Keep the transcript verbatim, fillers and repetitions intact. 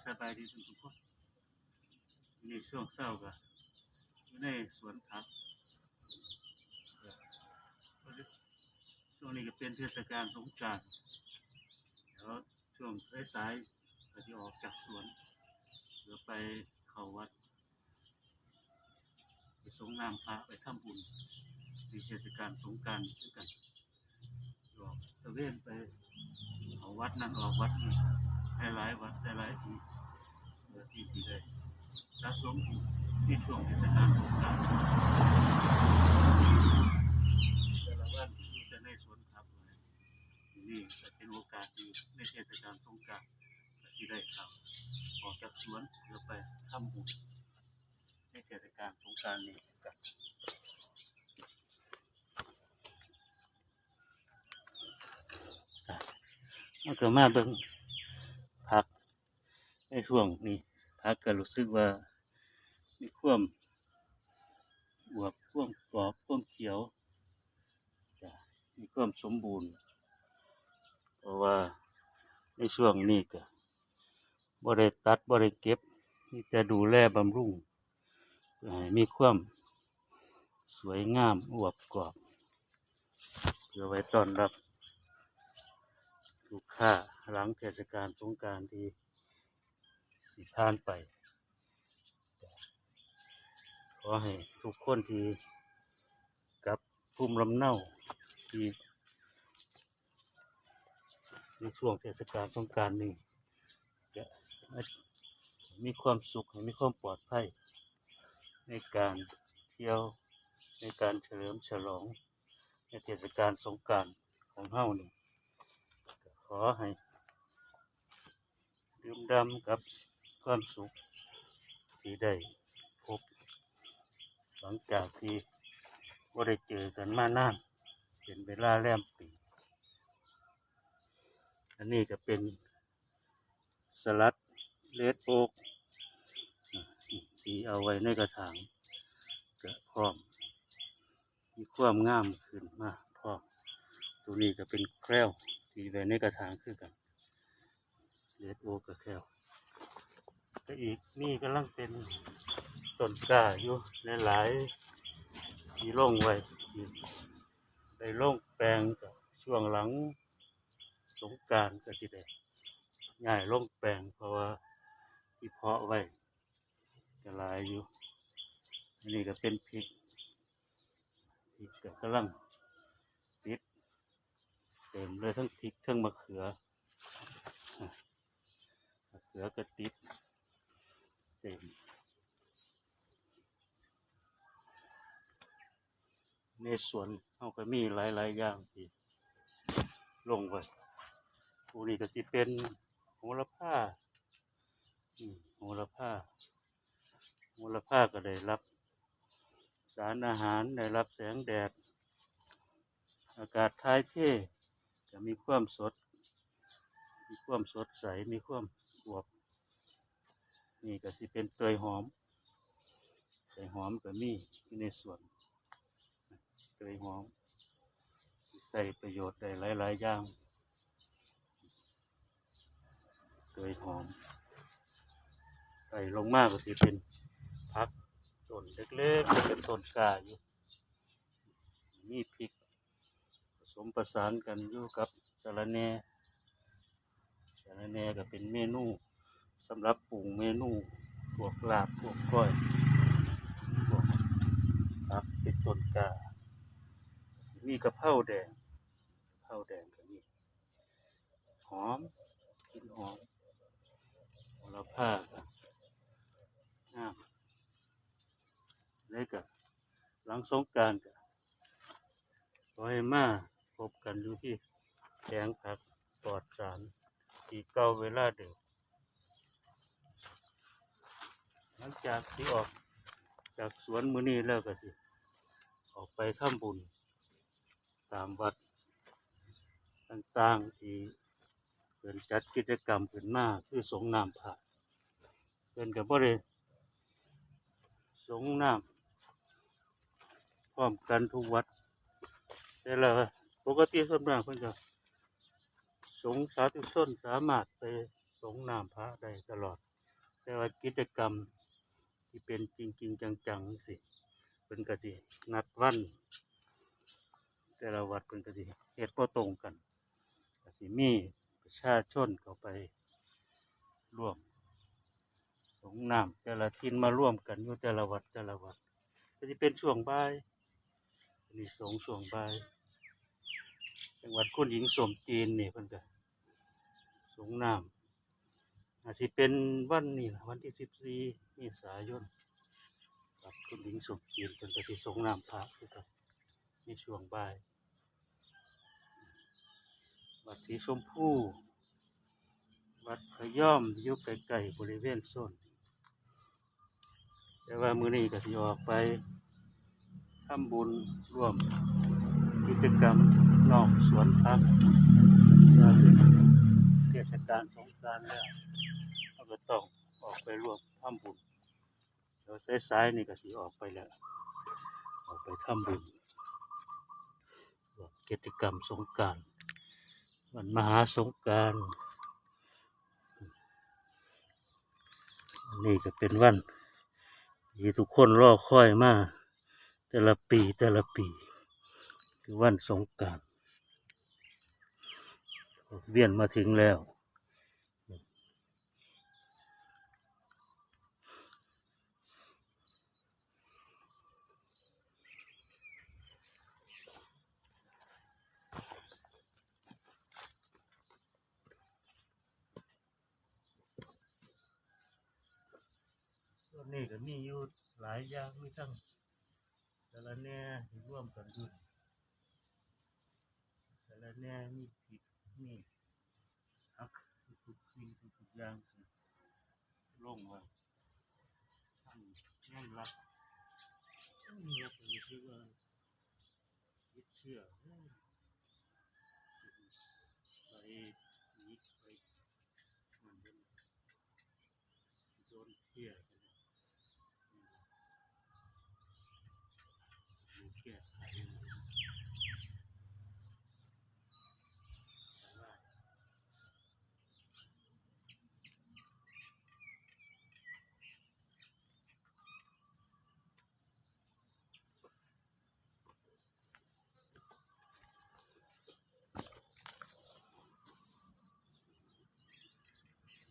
สบายดีทุกคน นี่ช่วงเช้าก็อยู่ในสวนผัก ช่วงนี้ก็เป็นเทศกาลสงกรานต์ แล้วช่วงสายๆก็จะออกจากสวน เพื่อไปเข้าวัด ไปสรงน้ำพระ ไปทำบุญในเทศกาลสงกรานต์คือกัน ออกตระเวนไป เอาวัดนั่นออกวัดนี่ หลายๆวัด หลายๆที่ เพื่อที่สิได้สะสมบุญในช่วงเทศกาลสงกรานต์ แต่ละวันอยู่แต่ในสวนผัก นี่ก็เป็นโอกาสดีในเทศกาลสงกรานต์ ที่ได้เข้าออกจากสวนเพื่อไปทำบุญในเทศกาลสงกรานต์นี้กัน อ่ะ มันก็มาเบิ่งผักในช่วงนี้ ผักก็รู้สึกว่ามีความอวบ ความกรอบ ความเขียว จ้ะ มีความสมบูรณ์ เพราะว่าในช่วงนี้ก็บ่ได้ตัด บ่ได้เก็บ มีแต่ดูแลบำรุง เพื่อให้มีความสวยงามอวบกรอบ เพื่อไว้ต้อนรับลูกค้าหลังเทศกาลสงกรานต์ที่สิผ่านไป ขอให้ทุกคนที่กลับภูมิลำเนาที่ ในช่วงเทศกาลสงกรานต์นี้ จะมีความสุข ให้มีความปลอดภัย ในการเที่ยว ในการเฉลิมฉลอง ในเทศกาลสงกรานต์ของเฮานี่ ขอให้ดื่มด่ำกับความสุขที่ได้พบ หลังจากที่บ่ได้เจอกันมานาน เป็นเวลาแรมปี อันนี้ก็เป็นสลัดเรดโอ๊ก ที่เอาไว้ในกระถาง ก็พร้อม มีความงามขึ้นมาพร้อม ตัวนี้ก็เป็นแคลที่ไว้ในกระถางคือกัน เรดโอ๊กกับแคล แต่อีกนี่กำลังเป็นต้นกล้าอยู่หลายๆที่ลงไว้ ที่ได้ลงแปลงกับช่วงหลังสงกรานต์ก็สิได้ย้ายลงแปลง เพราะว่าที่เพาะไว้ก็หลายอยู่ อันนี้ก็เป็นพริก พริกก็กำลังติดเต็มเลย ทั้งพริกทั้งมะเขือ มะเขือก็ติดเต็ม ในสวนเฮาก็มีหลายๆอย่างที่ลงไว้ พวกนี้ก็สิเป็นโหระพา อืม โหระพา โหระพาก็ได้รับสารอาหาร ได้รับแสงแดด อากาศถ่ายเท ก็มีความสด มีความสดใส มีความอวบ นี่ก็สิเป็นเตยหอม เตยหอมก็มีอยู่ในสวน เตยหอม ใช้ประโยชน์ได้หลายๆอย่าง เตยหอม ไล่ลงมาก็สิเป็นผักต้นเล็กๆ เป็นต้นกล้าอยู่ มีพริก ผสมประสานกันอยู่กับสะระแหน่ สะระแหน่ก็เป็นเมนูสำหรับปรุงเมนูพวกลาบ พวกก้อย พวกผัก เป็นต้นกล้า มีกะเพราแดง กะเพราแดงก็มี หอม กลิ่นหอม โหระพาก็งาม แล้วก็หลังสงกรานต์ก็ขอให้มาพบกันอยู่ที่แผงผักปลอดสาร ที่เก่าเวลาเดิม หลังจากที่ออกจากสวนมื้อนี้แล้วก็สิออกไปทำบุญตามวัดต่างๆ ที่เพิ่นจัดกิจกรรมขึ้นมา คือสรงน้ำพระ เพิ่นก็บ่ได้สรงน้ำพร้อมกันทุกวัด แต่ละ ปกติส่วนมากเพิ่นก็สงฆ์สาธุชนสามารถไปสรงน้ำพระได้ตลอด แต่ว่ากิจกรรมที่เป็นจริงๆ จังๆ จังซี้ เพิ่นก็สินัดวัน แต่ละวัดเพิ่นก็สิเฮ็ดบ่ตรงกัน ก็สิมีประชาชนเข้าไปร่วมสงน้ำ แต่ละถิ่นมารวมกันอยู่แต่ละวัด แต่ละวัด ก็สิเป็นช่วงบ่าย อันนี้สงช่วงบ่าย จังหวัดคุณหญิงสมจีนนี่เพิ่นก็สงน้ำ อาจสิเป็นวันนี้ล่ะ วันที่สิบสี่เมษายน วัดคุณหญิงสมจีนเพิ่นก็สิสงน้ำพระคือกันในช่วงบ่าย วัดสีชมพู วัดพะยอมอยู่ใกล้ๆ บริเวณโซน แต่ว่ามื้อนี้ก็สิออกไปทำบุญร่วมกิจกรรมนอกสวนผัก ว่าเป็นเทศกาลสงกรานต์แล้ว เราก็ต้องออกไปร่วมทำบุญ เดี๋ยวสายๆ นี่ก็สิออกไปแล้ว ออกไปทำบุญ กิจกรรมสงกรานต์ วันมหาสงกรานต์ อันนี้ก็เป็นวันที่ทุกคนรอคอยมา แต่ละปี แต่ละปี คือวันสงกรานต์ เวียนมาถึงแล้ว ช่วงนี้ก็มีอยู่หลายอย่าง มีทั้งสะระแหน่ที่รวมกันอยู่ สะระแหน่ มีพริก มีผัก ทุกสิ่งทุกอย่าง ลงไว้ ทั้งแมงลัก แมงลัก ก็รู้สึกว่าติดเชื้อ ไปหยิบไป มันเป็น โดนเพี้ยไปแล้ว มีเพี้ยไถ